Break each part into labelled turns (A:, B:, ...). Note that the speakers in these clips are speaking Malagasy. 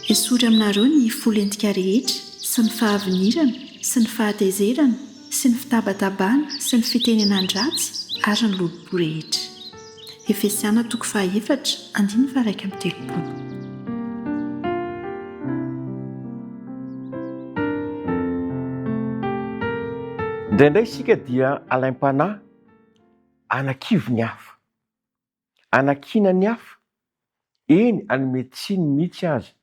A: Esory aminareo ny fo lentika rehetra, sy ny fahavinirana, sy ny fahatezerana, sy ny fitabatabana, sy ny fitenenan-dratsy, ary ny lolompo rehetra. Efesiana toko fahaefatra, andininy faha-31.
B: Indraindray isika dia alaim-panahy hanakivy ny hafa. Hanakiana ny hafa, eny hanome tsiny mihitsy aza.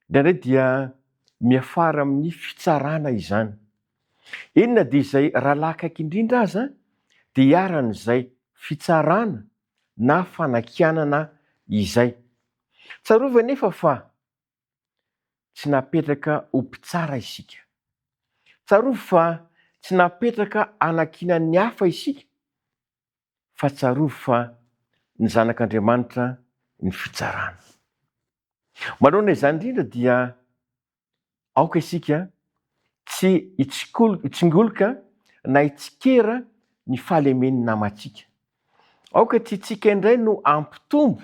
B: Indraindray dia miafara amin'ny fitsarana izany. Eny na dia izay rahalahy akaiky indrindra aza dia iharan'izay fitsarana na fanakianana izay. Tsarovy anefa fa tsy napetraka ho mpitsara isika. Tsarovy fa tsy napetraka hanakiana ny hafa isika fa tsarovy fa ny Zanak'Andriamanitra ny fitsarana. Manoloana izany indrindra dia aoka isika tsy hitsingoloka na hitsikera ny fahalemen'ny namantsika. Aoka tsy isika indray no hampitombo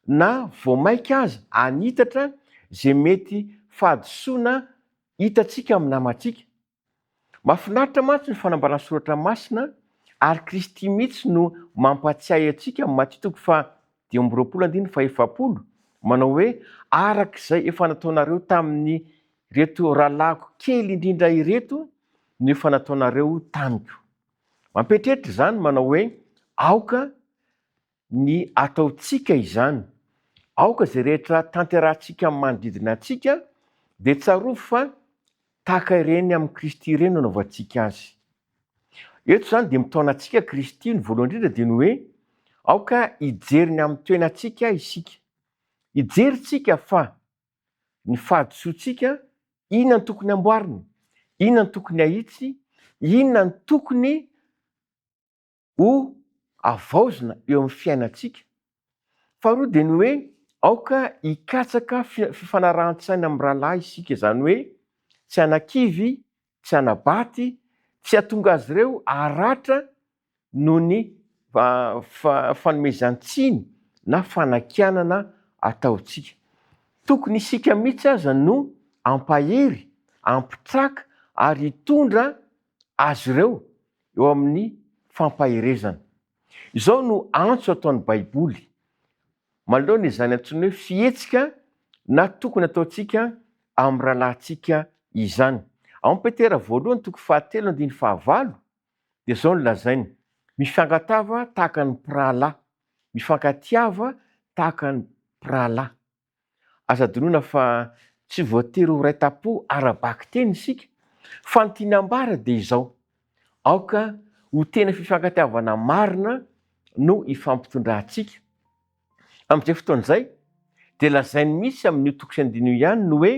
B: na vao mainka aza hanitatra izay mety fahadisoana hitantsika amin'ny namantsika. Mahafinaritra mantsy ny fanambaran'ny Soratra Masina ary Kristy mihitsy no mampahatsiahy antsika amin'ny Matio toko faha 25 andininy faha 40 manao hoe araka izay efa nataonareo tamin'ireto rahalahiko kely indrindra ireto no efa nataonareo tamiko. Mampieritreritra izany manao hoe aoka ny ataontsika izany. Aoka izay rehetra tanterahantsika amin'ny manodidina antsika dia tsarovy fa tahaka ireny amin'i Kristy ireny no anaovantsika azy. Eto izany dia mitaona antsika Kristy, ny voalohany indrindra dia ny hoe aoka hijery ny amin'ny toenantsika isika. Hijery tsika fa ny fahadisoantsika, inona no tokony hamboarina, inona no tokony hahitsy, inona no tokony ho havaozina eo amin'ny fiainantsika. Faharoa dia ny hoe aoka hikatsaka fifanarahan-tsaina amin'ny rahalahy isika, izany hoe tsy hanakivy, tsy hanabaty, tsy hahatonga azy ireo haratra noho ny fanomezan-tsiny na fanakianana ataontsika. Tokony isika mihitsy aza no hampahery, hampitraka ary hitondra azy ireo eo amin'ny fampaherezana. Izao no antso ataon'ny Baiboly manoloana izany antsoina hoe fihetsika na tokony ataontsika amin'ny rahalahintsika izany. Ao amin'ny Petera voalohany toko fahatelo andininy fahavalo dia izao no lazainy, Mifangatava tahaka ny mpirahalahy, mifankatiava tahaka ny mpirahalahy. Aza adinoina fa tsy voatery ho iray tampo ara-bakiteny isika, fa ny tiany ambara dia izao, aoka ho tena fifankatiavana marina no ifampitondrantsika. Amin'izay fotoana izay, dia lazainy mihitsy amin'io toko sy andininy io ihany ny hoe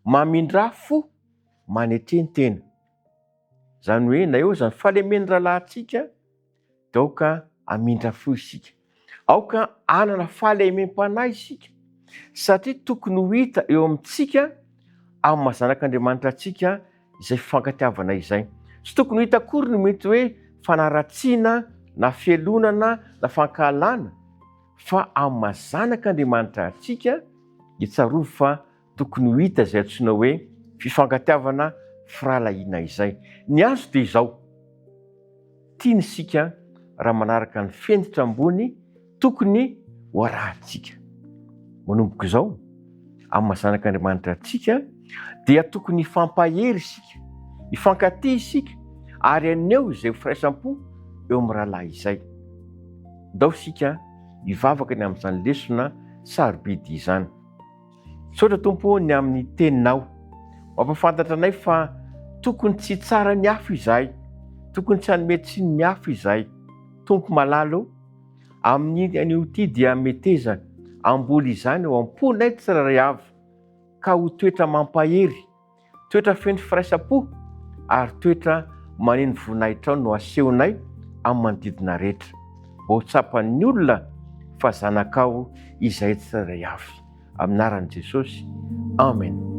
B: mamindrà fo, manetren-tena. Izany hoe na eo aza ny fahalemen'ny rahalahintsika, dia aoka hamindra fo isika. Aoka hanana fahalemem-panahy isika, satria tokony ho hita eo amintsika amin'ny maha zanak'Andriamanitra antsika izay fifankatiavana izay. Tsy tokony ho hita akory ny mety hoe fanaratsiana na fialonana na fankahalana, fa amin'ny maha zanak'Andriamanitra antsika dia tsarovy fa tokony ho hita izay antsoina hoe fifankatiavana firahalahiana izay. Ny azo dia izao. Tiany isika raha manaraka ny fenitra ambony tokony ho arahantsika. Manomboka izao, amin'ny maha zanak'Andriamanitra antsika, dia tokony hifampahery isika, hifankatia isika ary haneho izay firaisam-po eo amin'ny rahalahy izay. Ndao isika hivavaka ny amin'izany lesona sarobidy izany. Misaotra Tompo ô ny amin'ny teninao. Mampahafantatra anay fa tokony tsy hitsara ny hafa izahay, tokony tsy hanome tsiny ny hafa izahay. Tompo malala ô, amin'ny anio ity dia meteza hamboly izany ao am-ponay tsirairay avy ka ho toetra mampahery Toetra feno firaisam-po ary toetra maneno voninahitrao no asehonay amin'ny manodidina rehetra. Mba ho tsapan'ny olona fa zanakao izahay tsirairay avy. Amin'ny anaran'i Jesosy. Amen.